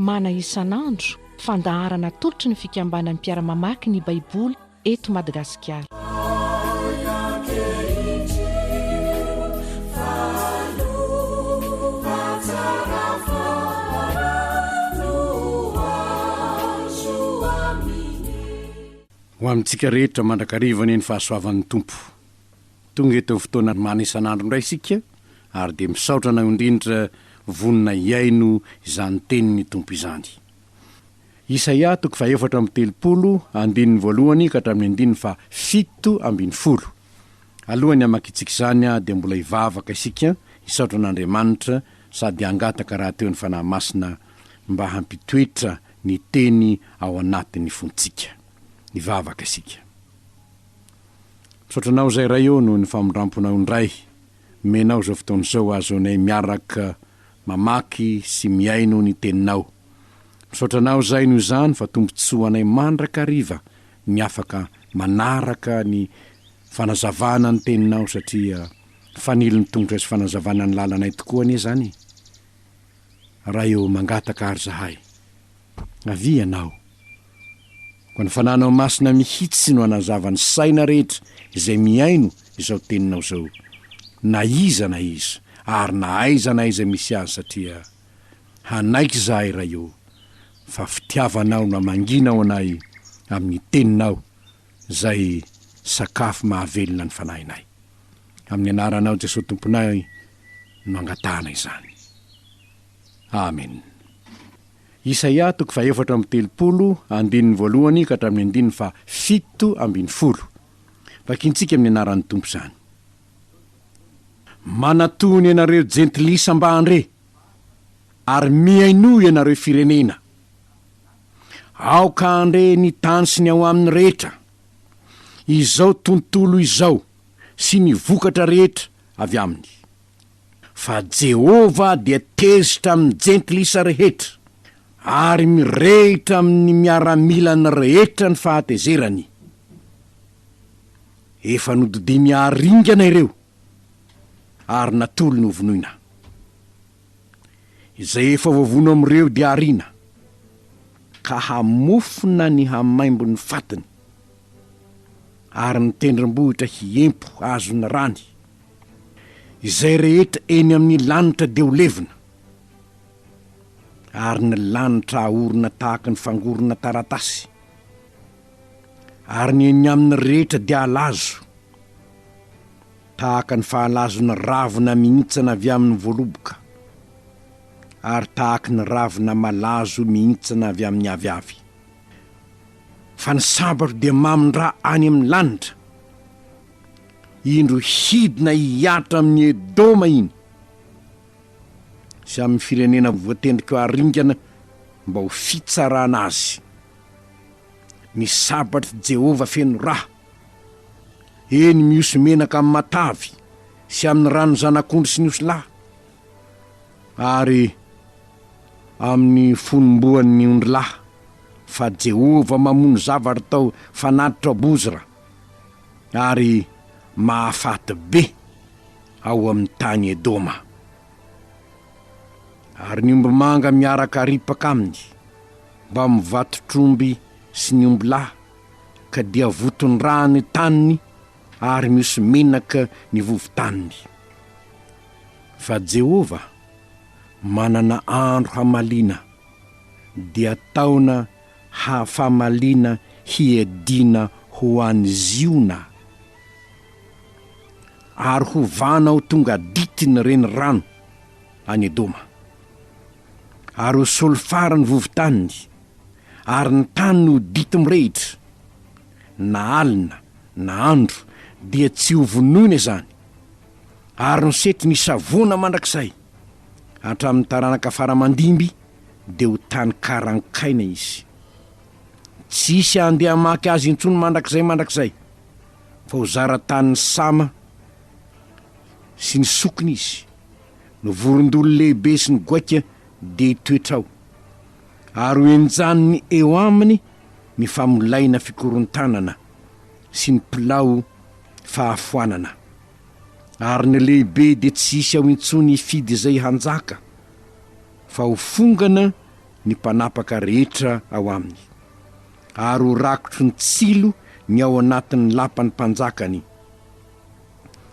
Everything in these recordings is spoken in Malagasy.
Mana isan'andro, fandaharana atolotry ny fikambanan'ny mpiara-mamaky ny Baiboly eto Madagasikara. Ho amintsika rehetra mandrakariva anie ny fahasoavan'ny Tompo. Tonga eto amin'ny fotoana mana isan'andro indray isika ary dia misaotra anao indrindra vonona hihaino izany tenin'ny Tompo izany. Isaia toko faha 34 andininy voalohany ka hatramin'ny andininy faha 17. Alohan'ny hamakintsika izany dia mbola hivavaka isika hisaotra an'Andriamanitra sady hangataka rahateo ny Fanahy Masina mba hampitoetra ny teny ao anatin'ny fontsika. Hivavaka isika. Misaotra Anao izay Ray ô noho ny famindramponao indray omenao izao fotoana izao ahazoanay miaraka mamaky sy mihaino ny Teninao. Misaotra Anao izahay noho izany fa tombontsoa anay mandrakariva ny afaka manaraka ny fanazavana ny Teninao satria fanilon'ny tongotray sy fanazavana ny lalanay tokoa anie izany e. Ray ô mangataka ary zahay. Avia Ianao. Koa ny Fananao Masina mihitsy no hanazava ny saina rehetra izay mihaino izao teninao izao, na iza na iza, ary na aiza na aiza misy azy, satria hanaiky izahay, Ray ô, fa fitiavanao no hamangianao anay amin'ny teninao izay sakafo mahavelona ny fanahinay. Amin'ny anaranao Jesoa Tomponay no angatahana izany. Amen. Isaia toko fahaefatra amby telopolo, andininy voalohany ka hatramin'ny andininy faha-17. Vakintsika amin'ny anaran'ny Tompo izany. Manatòna ianareo jentilisa mba handre, ary mihainoa ianareo firenena. Aoka handre ny tany sy ny ao aminy rehetra, izao tontolo izao sy ny vokatra rehetra avy aminy. Fa Jehovah dia tezitra amin'ny jentilisa rehetra, ary mirehitra amin'ny miaramilany rehetra ny fahatezerany. Efa nodidiany haringana ireo, ary natolony hovonoina. Izay efa voavono amin'ireo dia hariana, ka hamofona ny hamaimbon'ny fatiny, ary ny tendrombohitra hiempo azon'ny rany. Izay rehetra eny amin'ny lanitra dia ho levona, ary ny lanitra hahorona tahaka ny fangorona taratasy, ary ny eny aminy rehetra dia halazo, tahaka ny fahalazon'ny ravina mihintsana avy amin'ny voaloboka, ary tahaky ny ravina malazo mihintsana avy amin'ny aviavy. Fa ny sabatro dia mamindra any amin'ny lanitra, Indro hidina hihatra amin'i Edoma iny, sy amin'ny firenena voatendriko haringana mba ho fitsarana azy. Ny sabatr'i Jehovah feno ra, eny, mihoso-menaka amin'ny matavy sy amin'ny ran'ny zanak'ondry sy ny osilahy, ary amin'ny fonom-boan'ny ondrilahy, fa Jehovah mamono zavatra tao fanatitra Bozra. ary mahafaty be ao amin'ny tany Edoma. Ary ny ombimanga miaraka ripaka aminy, mbamin'ny vatotr'omby sy ny ombilahy, ka dia voton-drà ny taniny ary misy menaka ny vovo-taniny. Fa Jehovah manana andro hamaliana, dia taona hafamaliana hiadiana ho an'i Ziona, ary hovana ho tonga dity ny renirano any Edoma, ary ho solifara ny vovo-taniny, ary ny taniny ho dity mirehitra, na alina na andro dia tsy ho vonoina izany, ary ny setriny hisavoana mandrakizay, hatramin'ny taranaka fara-mandimby dia ho tany karankaina izy. Tsy hisy handeha hamaky azy intsony mandrakizay mandrakizay, fa ho zara-tanin'ny sama sy ny sokina izy. Ny vorondolo lehibe sy ny goaika dia hitoetra ao, ary ho henjaniny eo aminy ny famolaina fikorontanana sy ny pilao fahafoanana. Ary ny lehibe dia tsy hisy ao intsony hifidy izay hanjaka, fa ho fongana. ny mpanapaka rehetra ao aminy, ary ho rakotry ny tsilo ny ao anatin'ny lapan'ny mpanjakany.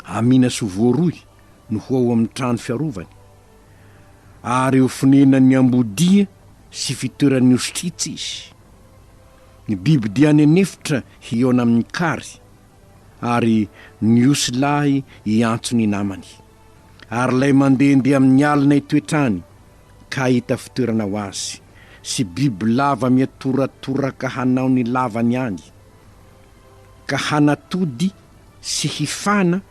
Amina sy ho voarohy no ho ao amin'ny trano fiarovany, ary ho fonenan'ny ambodia sy fitoeran'ny ostritsy izy. Ny bibidia any an'efitra hihaona amin'ny kary, ary ny osilahy hiantso ny namany. Ary ilay mandehandeha amin'ny alina hitoetra any, ka hahita fitoerana ho azy, sy bibilava miatoratoraka hanao ny lavany any, ka hanatody sy hifana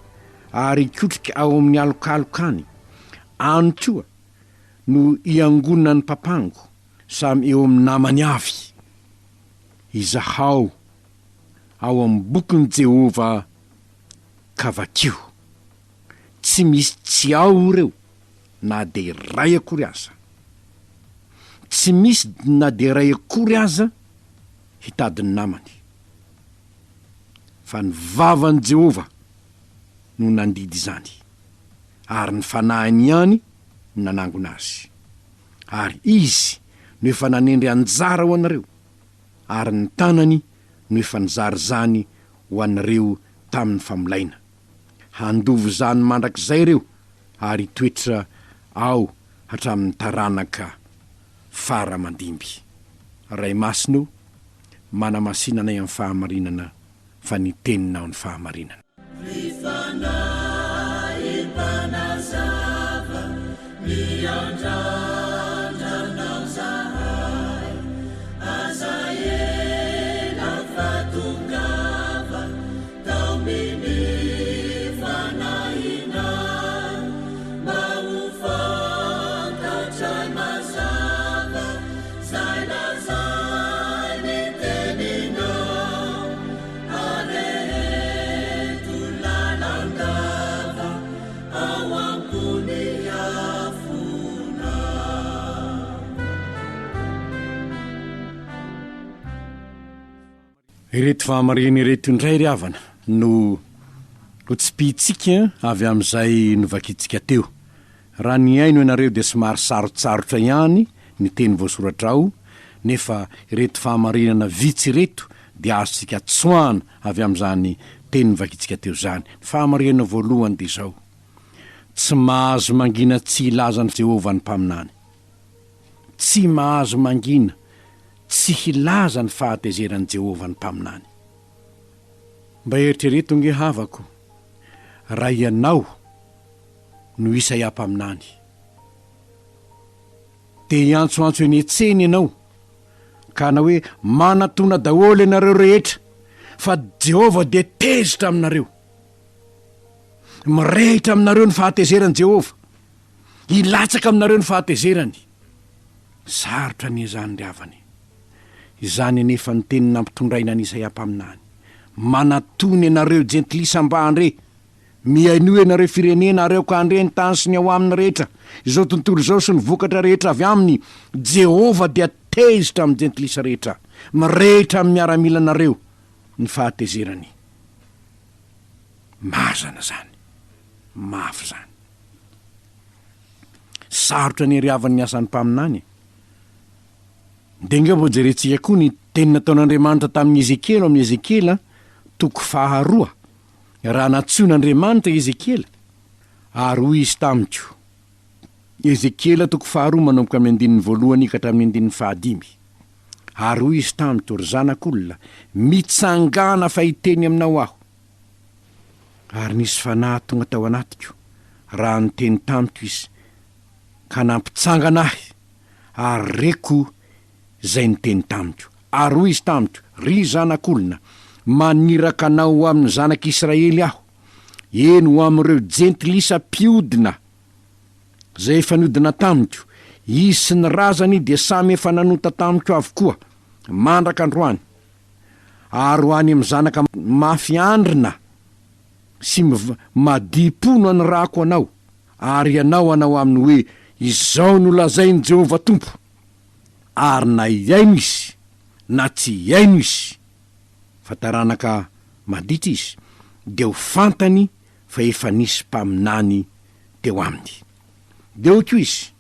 ary hikotrika ao amin'ny alokaloka any, any koa no hiangonan'ny papango, samy eo amin'ny namany avy. Izahao ao amin'ny bokin'i Jehovah ka vakio. Tsy misy tsy ao ireo na dia iray akory aza. Tsy misy na dia iray akory aza hitady ny namany. Fa ny vavan'i Jehovah no nandidy izany, ary ny fanahiny ihany no nanangona azy. Ary Izy no efa nanendry anjara ho anareo, ary ny tanany no efa nizara izany ho anareo tamin'ny famolaina. Handova izany mandrakizay ireo ary hitoetra ao hatramin'ny taranaka fara aman-dimby. Ray Masina o, manamasina anay amin'ny fahamarinana fa ny Teninao ny fahamarinana. Ry Fanahy Mpanazava, miandrandra Anao zahay, aza ela fa tongava, taominy fanahinay, mba ho fantatray mazava zay lazain'ny teninao. Areheto lalandava ao ambony afona. Ireto fahamarinana ireto indray ry havana no hotsipihintsika avy amin'izay novakintsika teo. Raha nihaino ianareo dia somary sarotsarotra ihany ny teny voasoratra ao, nefa ireto fahamarinana vitsy ireto dia azontsika tsoahana avy amin'izany teny novakintsika teo izany. Ny fahamarinana voalohany dia izao, Tsy mahazo mangina tsy hilaza an'i Jehovah ny mpaminany. Tsy mahazo mangina tsy hilaza ny fahatezeran'i Jehovah ny mpaminany. Mba eritrereto ange havako, raha ianao no Isaia mpaminany. Te hiantsoantso eny an-tsena ianao, ka hanao hoe, Manatona daholo ianareo rehetra, fa Jehovah dia tezitra aminareo. Mirehitra aminareo ny fahatezeran'i Jehovah. Hilatsaka aminareo ny fahatezerany. Sarotra anie izany ry havana e. Izany anefa ny teny nampitondraina an'i Isaia mpaminany. Manatona ianareo jentilisa mba handre. Mihainoa ianareo firenena ary aoka handre ny tany sy ny ao aminy rehetra, izao tontolo izao sy ny vokatra rehetra avy aminy. Jehovah dia tezitra amin'ny jentilisa rehetra. Mirehitra amin'ny miaramilanareo ny fahatezerany. Mazana izany. Mafy izany. Sarotra ny heriavan'ny asan'ny mpaminany e. Dia ange vao jerentsika koa ny teny nataon'Andriamanitra tamin'i Ezekiela ao amin'ny Ezekiela toko faharoa. Raha nantsoin'Andriamanitra i Ezekiela, ary hoy izy tamiko, Ezekiela toko faharoa manomboka amin'ny andininy voalohany ka hatramin'ny andininy fahadimy. Ary hoy izy tamiko, Ry zanak'olona, mitsangàna fa hiteny aminao aho. Ary nisy fanahy tonga tao anatiko, raha niteny tamiko izy, ka nampitsangana ahy, ary reko izay niteny tamiko. Ary hoy izy tamiko, Ry zanak'olona, maniraka anao ho amin'ny zanak'Israely aho, eny, ho amin'ireo jentilisa mpiodina, izay efa niodina tamiko, izy sy ny razany dia samy efa nanota tamiko avokoa, mandraka androany. Ary ho any amin'ny zanaka mafy andrina sy madim-po no anirahako anao, ary ianao hanao aminy hoe, Izao no lazain'i Jehovah Tompo, ary na hihaino izy na tsy hihaino izy, fa taranaka maditra izy, dia ho fantany fa efa nisy mpaminany teo aminy. Dia hoy koa izy,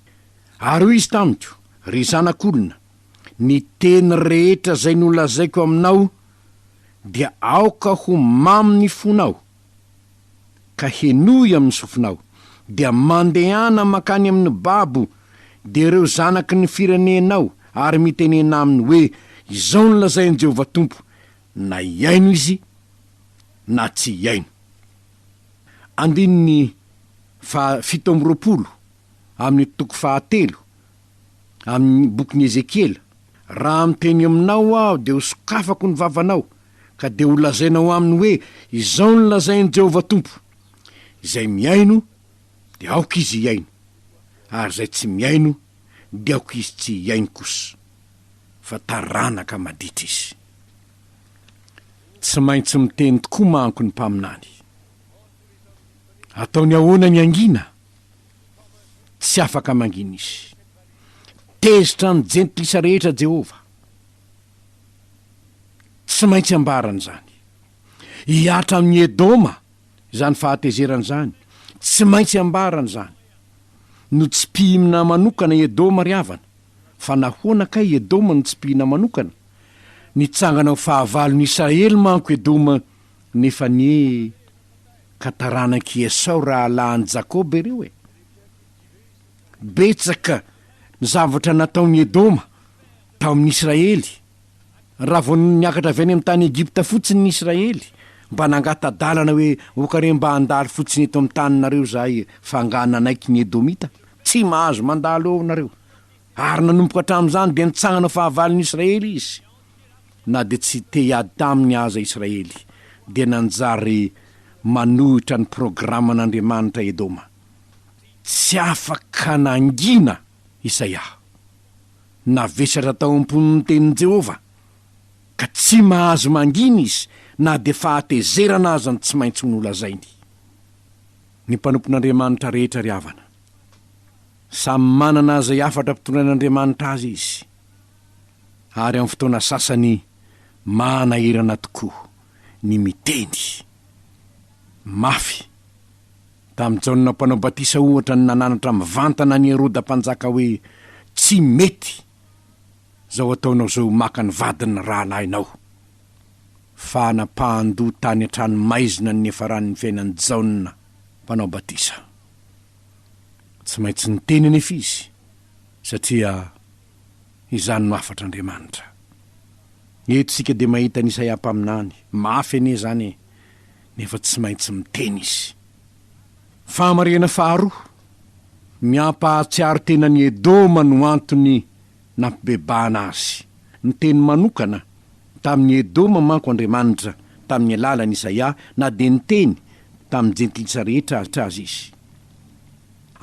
Ary hoy izy tamiko, Ry zanak'olona, ny teny rehetra izay nolazaiko aminao dia aoka ho mamy ny fonao, ka henoy amin'ny sofinao, dia mandehana mankany amin'ny babo, dia ireo zanaky ny firenenao, ary mitenena aminy hoe, Izao no lazain'i Jehovah Tompo, na hihaino izy na tsy hihaino. Andininy faha 27 amin'ny toko fahatelo amin'ny bokin'i Ezekiela, Raha miteny aminao aho dia hosokafako ny vavanao, ka dia holazainao aminy hoe, Izao no lazain'i Jehovah Tompo, Izay mihaino dia aoka izy hihaino, ary izay tsy mihaino dia aoka izy tsy hihaino kosa, fa taranaka maditra izy. Tsy maintsy miteny tokoa manko ny mpaminany. Ataony ahoana ny hangina? Tsy afaka mangina izy. Tezitra amin'ny jentilisa rehetra Jehovah. Tsy maintsy ambarany izany. Hihatra amin'i Edoma izany fahatezerana izany. Tsy maintsy ambarany izany. Notsipihina manokana i Edoma ry havana. Fa nahoana kay i Edoma no tsipihina manokana? Nitsangana ho fahavalon'i Israely manko Edoma nefa anie ka taranak'i Esao rahalahin'i Jakoba ireo e! Betsaka ny zavatra nataon'i Edoma tao amin'i Israely. Raha vao niakatra avy any amin'ny tany Egypta fotsiny ny Israely, mba nangata-dalana hoe, Aoka re mba handalo fotsiny eto amin'ny taninareo izahay e! Fa angaha nanaiky ny Edomita? Tsy mahazo mandalo eo nareo! Ary nanomboka hatramin'izany dia nitsangana ho fahavalon'i Israely izy. Na dia tsy te hiady taminy aza Israely, dia nanjary manohitra ny programan'Andriamanitra Edoma. Tsy afaka nangina Isaia. Navesatra tao am-pony ny tenin'i Jehovah, ka tsy mahazo mangina izy na dia fahatezerana aza no tsy maintsy ho nolazainy. Ny mpanompon'Andriamanitra rehetra ry havana, samy manana izay hafatra ampitondrain'Andriamanitra azy izy, ary amin'ny fotoana sasany manahirana tokoa ny miteny mafy. Tamin'i Jaona Mpanao Batisa, ohatra, no nananatra mivantana an'i Heroda Mpanjaka hoe, Tsy mety izao ataonao izao maka ny vadin'ny rahalahinao. Fanapahan-doha tany an-tranomaizina ny niafaran'ny fiainan'i Jaona Mpanao Batisa. Tsy maintsy niteny anefa izy, satria izany no hafatr'Andriamanitra. Eto isika dia mahita an'i Isaia mpaminany. Mafy anie izany e! Nefa tsy maintsy miteny izy. Fahamarihana faharoa, ny hampahatsiaro tena an'i Edoma no antony nampibebahana azy. Niteny manokana tamin'i Edoma manko Andriamanitra tamin'ny alalan'i Isaia na dia niteny tamin'ny jentilisa rehetra aza izy.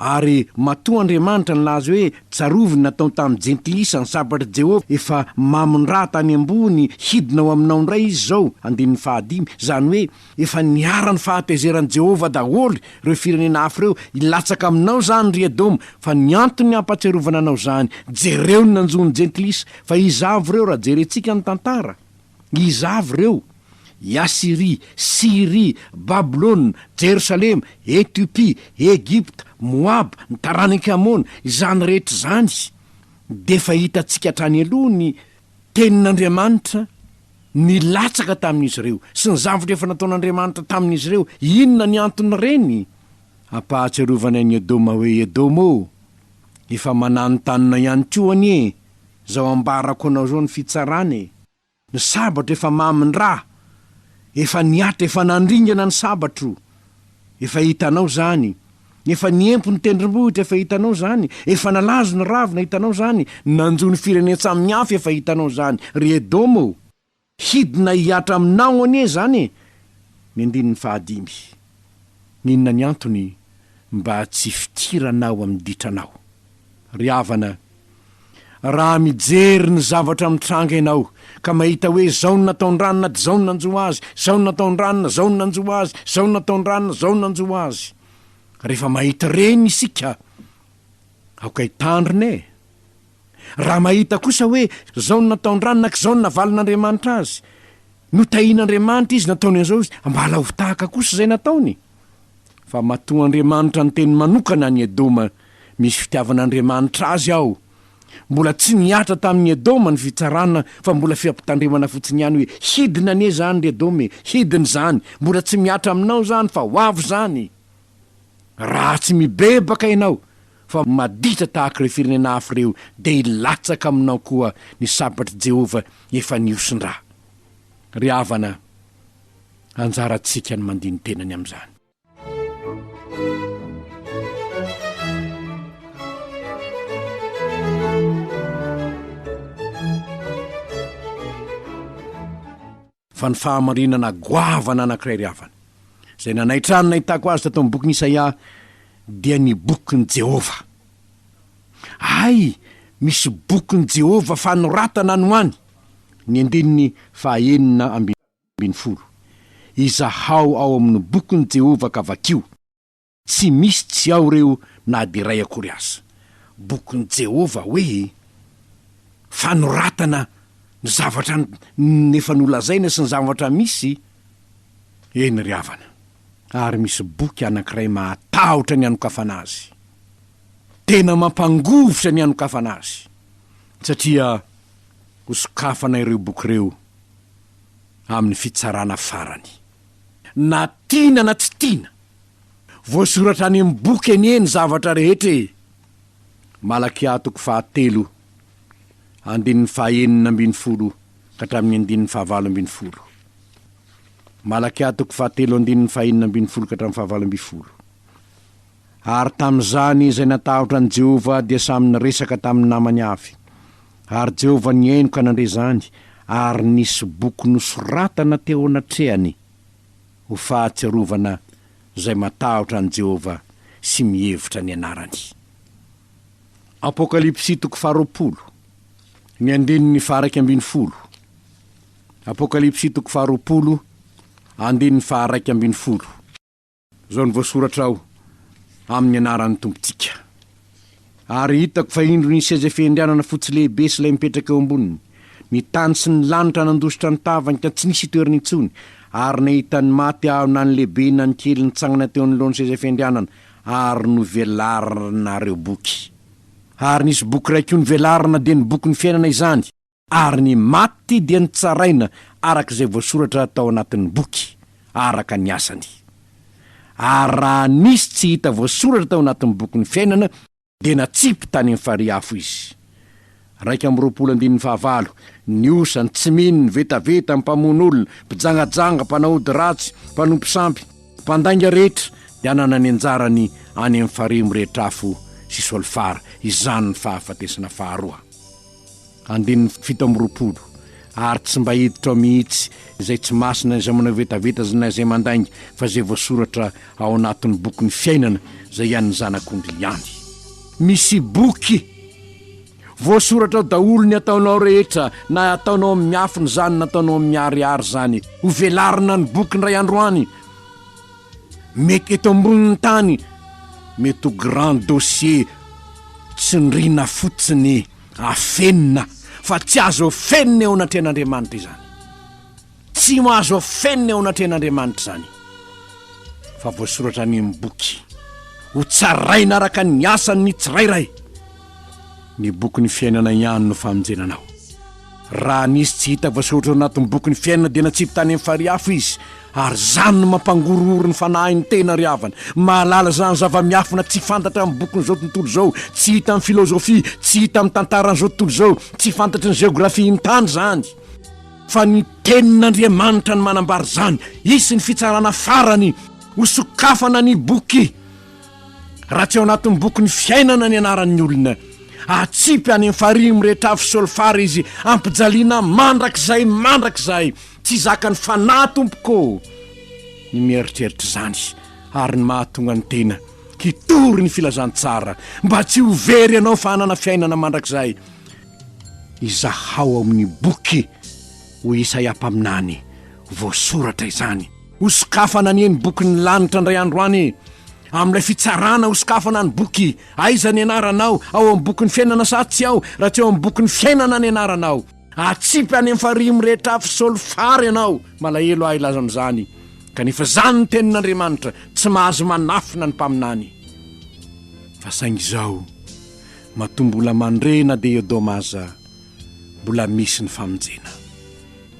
Ary matoa Andriamanitra nilaza hoe, Tsarovy ny natao tamin'ny jentilisa, ny sabatr'i Jehovah efa mamindrà tany ambony, hidina ao aminao indray izy izao, andininy fahadimy. Izany hoe, efa niharan'ny fahatezeran'i Jehovah daholo ireo firenena hafa ireo, hilatsaka aminao izany, ry Edoma, fa ny antony hampahatsiarovana anao izany, jereo ny nanjo ny jentilisa, fa iza avy ireo raha jerentsika ny tantara? Iza avy ireo? I Asyria, Syria, Babylona, Jerosalema, Etiopia, Egypta, Moaba, ny taranak'i Amona, izany rehetra izany dia efa hitantsika hatrany aloha ny Tenin'Andriamanitra nilatsaka tamin'izy ireo sy ny zavatra efa nataon'Andriamanitra tamin'izy ireo. Inona ny anton'ireny? Ampahatsiarovana an'i Edoma hoe, Edoma ô, efa mananontanona ihany koa anie izao ambarako anao izao ny fitsarana e! Ny sabatro efa mamin-dra, efa nihatra, efa nandringana ny sabatro, efa hitanao izany, efa niempo ny tendrombohitra, efa hitanao izany, efa nalazo ny ravina, hitanao izany, nanjo ny firenen-tsamihafa, efa hitanao izany, ry Edoma ô! Hidina hihatra aminao anie izany e! Ny andininy fahadimy. N'inona ny antony mba tsy hifikiranao amin'ny ditranao? Ry havana, raha mijery ny zavatra mitranga ianao ka mahita hoe izao no nataon-dranona dia izao no nanjo azy, izao no nataon-dranona, izao no nanjo azy, izao no nataon-dranona, izao no nanjo azy. Rehefa mahita ireny isika, aoka hitandrina e! Raha mahita kosa hoe izao no nataon-dranona ka izao no navalin'Andriamanitra azy, notahian'Andriamanitra izy, nataony an'izao izy, mba alao tahaka kosa izay nataony. Fa matoa Andriamanitra niteny manokana an'i Edoma, misy fitiavan'Andriamanitra azy ao. Mbola tsy nihatra tamin'i Edoma ny fitsarana fa mbola fiampitandremana fotsiny ihany hoe hidina anie izany ry Edoma e, hidina izany, mbola tsy mihatra aminao izany fa ho avy izany. Raha tsy mibebaka ianao fa maditra tahaka ireo firenena hafa ireo dia hilatsaka aminao koa ny sabatr'i Jehovah efa nihosin-dra. Ry havana, anjarantsika ny mandini-tena ny amin'izany. Fa ny fahamarinana goavana anankiray ry havana, izay nanaitra ahy ny nahitako azy tato amin'ny bokin'i Isaia, dia ny bokin'i Jehovah. Hay, misy bokin'i Jehovah fanoratana any ho any, ny andininy fahaenina 16. Izahao ao amin'ny bokin'i Jehovah ka vakio. Tsy misy tsy ao ireo na dia iray akory aza. Bokin'i Jehovah hoe fanoratana ny zavatra efa nolazaina sy ny zavatra misy. Eny ry havana, ary misy boky anankiray mahatahotra ny hanokafana azy. Tena mampangovitra ny hanokafana azy, satria hosokafana ireo boky ireo amin'ny fitsarana farany. Na tiana na tsy tiana, voasoratra any amin'ny boky anie ny zavatra rehetra e! Malakia toko fahatelo, andininy fahenina 16 ka hatramin'ny andininy fahavalo 18. Malakia toko fahatelo andininy fahenina 16 ka hatramin'ny fahavalo 18. Ary tamin'izany izay natahotra an'i Jehovah dia samy niresaka tamin'ny namany avy. Ary Jehovah nihaino ka nandre izany, ary nisy boky nosoratana teo anatrehany ho fahatsiarovana izay matahotra an'i Jehovah sy mihevitra ny anarany. Apokalypsy toko faharoapolo, ny andininy faharaika 11. Apokalypsy toko faharoapolo, andininy faharaika 11. Izao no voasoratra ao, Amin'ny anaran'ny Tompontsika. Ary hitako fa indro nisy seza fiandrianana fotsy lehibe sy ilay mipetraka eo amboniny. Ny tany sy ny lanitra nandositra ny tavany ka tsy nisy itoerana intsony. Ary nahita ny maty aho na ny lehibe na ny kely nitsangana teo anoloan'ny seza fiandrianana, ary novelarina ireo boky. Ary nisy boky iray koa novelarina, dia ny bokin'ny fiainana izany. Ary ny maty dia nitsaraina araka izay voasoratra tao anatin'ny boky, araka ny asany. Ary raha nisy tsy hita voasoratra tao anatin'ny bokin'ny fiainana, dia natsipy tany amin'ny farihy afo izy. 21 andininy fahavalo, Ny osa, ny tsy mino, ny vetaveta, ny mpamono olona, mpijangajanga, mpanao ody ratsy, mpanompo sampy, mpandainga rehetra, dia hanana ny anjarany any amin'ny farihy mirehitra afo sy solifara, izany ny fahafatesana faharoa. Andininy 27, Ary tsy mba hiditra ao mihitsy izay tsy masina, izay manao vetaveta na izay mandainga, fa izay voasoratra ao anatin'ny bokin'ny fiainana, izay an'ny Zanak'ondry ihany. Misy boky voasoratra ao daholo ny ataonao rehetra, na ataonao amin'ny miafina izany na ataonao amin'ny miharihary izany. Hovelarina ny boky indray andro any. Mety eto ambonin'ny tany, mety ho grand dossier tsindriana fotsiny afenina fa tsy azo afenina eo anatrehan'Andriamanitra izany. Tsy azo afenina eo anatrehan'Andriamanitra izany fa voasoratra any amin'ny boky. Ho tsaraina araka ny asany ny tsirairay. Ny bokin'ny fiainana ihany no famonjena anao. Raha nisy tsy hita voasoratra ao anatin'ny bokin'ny fiainana dia natsipy tany amin'ny farihy afo izy, ary izany no mampangorohoro ny fanahin'ny tena ry havana. Mahalala izany zava-miafina tsy fantatra amin'ny bokin'izao tontolo izao, tsy hita amin'ny filozofia, tsy hita amin'ny tantaran'izao tontolo izao, tsy fantatry ny jeografian'ny tany izany. Fa ny tenin'Andriamanitra no manambara izany. Hisy ny fitsarana farany, hosokafana ny boky. Raha tsy ao anatin'ny bokin'ny fiainana ny anaran'ny olona, atsipy any amin'ny farihy mirehitra afo solifara izy, ampijaliana mandrakizay mandrakizay. Tsy zakan'ny fanahy, tompoko ô, ny mieritreritra izany, ary ny mahatonga ny tena hitory ny filazantsara, mba tsy ho very ianao fa hanana fiainana mandrakizay. Izahao ao amin'ny boky, hoy Isaia mpaminany, voasoratra izany. Hosokafana anie ny bokin'ny lanitra indray andro any e! Amin'ilay fitsarana hosokafana ny boky. Aiza ny anaranao? Ao amin'ny bokin'ny fiainana sa tsy ao? Raha tsy ao amin'ny bokin'ny fiainana ny anaranao, atsipy any amin'ny farihy mirehitra afo solifara ianao. Malahelo aho hilaza amin'izany, kanefa izany ny tenin'Andriamanitra, tsy mahazo manafina ny mpaminany. Fa saingy izao. Matoa mbola mandre na dia Edoma aza, mbola misy ny famonjena.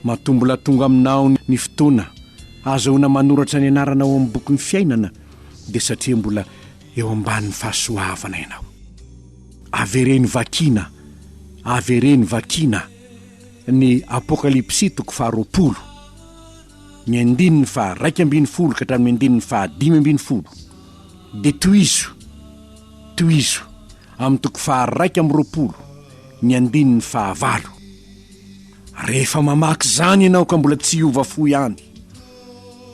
Matoa mbola tonga aminao ny fotoana ahazahoana manoratra ny anaranao ao amin'ny bokin'ny fiainana, dia satria mbola eo ambanin'ny fahasoavana ianao. Avereno vakiana, avereno vakiana ny Apokalypsy toko faharoapolo, ny andininy faha-11 ka hatramin'ny andininy faha-15. Dia tohizo, tohizo amin'ny toko faha-21, ny andininy fahavalo. Rehefa mamaky izany ianao ka mbola tsy hiova fo ihany,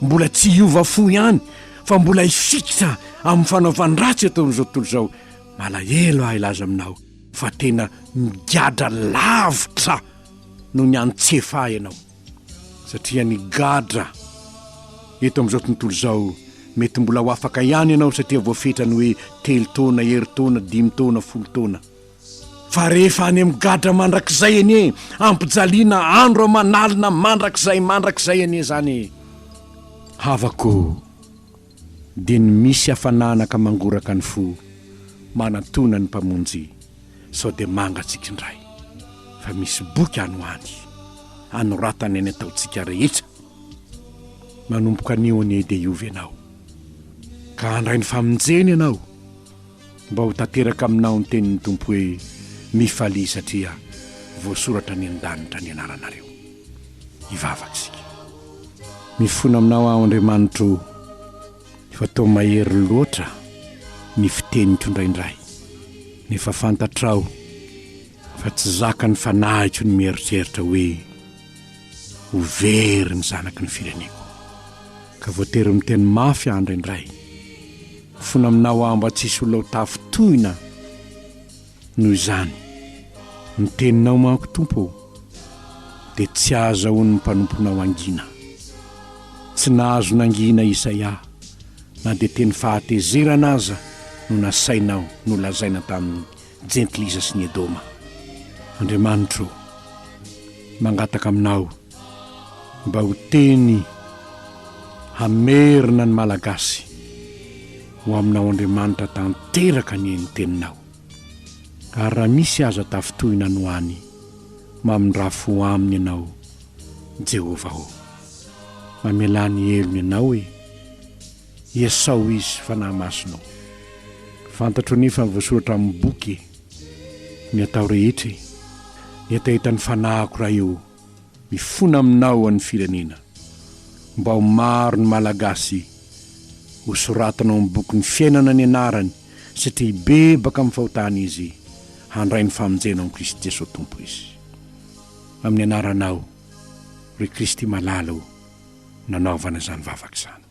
mbola tsy hiova fo ihany fa mbola hifikitra amin'ny fanaovan-dratsy eto amin'izao tontolo izao, malahelo aho hilaza aminao fa tena migadra lavitra noho ny any Tsefa ianao, satria ny gadra eto amin'izao tontolo izao mety mbola ho afaka ihany ianao satria voafetra ny hoe telo taona, herintaona, dimy taona, folo taona. Fa rehefa any amin'ny gadra mandrakizay anie, ampijaliana andro aman'alina mandrakizay mandrakizay anie izany e! Havako, dia ny misy hafanana ka mangoraka ny fo, manatona ny Mpamonjy, sao dia mangatsiaka indray, fa misy boky any ho any, anoratana ny ataontsika rehetra. Manomboka anio anie dia hiova ianao, ka handray ny famonjena ianao. Mba ho tanteraka aminao ny tenin'ny Tompo hoe, Mifalia satria voasoratra any an-danitra ny anaranareo. Hivavaka isika. Mifona aminao aho Andriamanitro o, fa toa mahery loatra ny fiteniko indraindray, nefa fantatrao fa tsy zakan'ny fanahiko ny mieritreritra hoe ho very ny zanaky ny fireneko, ka voatery miteny mafy aho indraindray. Mifona aminao aho mba tsy hisy olona ho tafintohina noho izany. Ny teninao manko Tompo ô, dia tsy ahazahoan'ny mpanomponao hangina. Tsy nahazo nangina Isaia na dia teny fahatezerana aza no nasainao nolazaina tamin'ny jentilisa sy ny Edoma. Andriamanitro ô, mangataka aminao mba ho teny hamerina ny Malagasy ho aminao Andriamanitra tanteraka anie ny teninao. Ary raha misy aza tafintohina any ho any, mamindrà fo aminy ianao Jehovah ô. Mamelà ny helony ianao e. Iasao izy Fanahy Masina ô. Fantatro anefa ny voasoratra amin'ny boky e. Ny atao rehetra e. Ny hetahetan'ny fanahiko Ray ô. Mifona aminao an'ny firenena. Mba ho maro ny Malagasy ho soratana ao amin'ny bokin'ny fiainana ny anarany satria hibebaka amin'ny fahotany izy handray ny famonjena ao amin'i Kristy Jesoa Tompo izy. Amin'ny anaranao, ry Kristy malala o, nanaovana izany vavaka izany.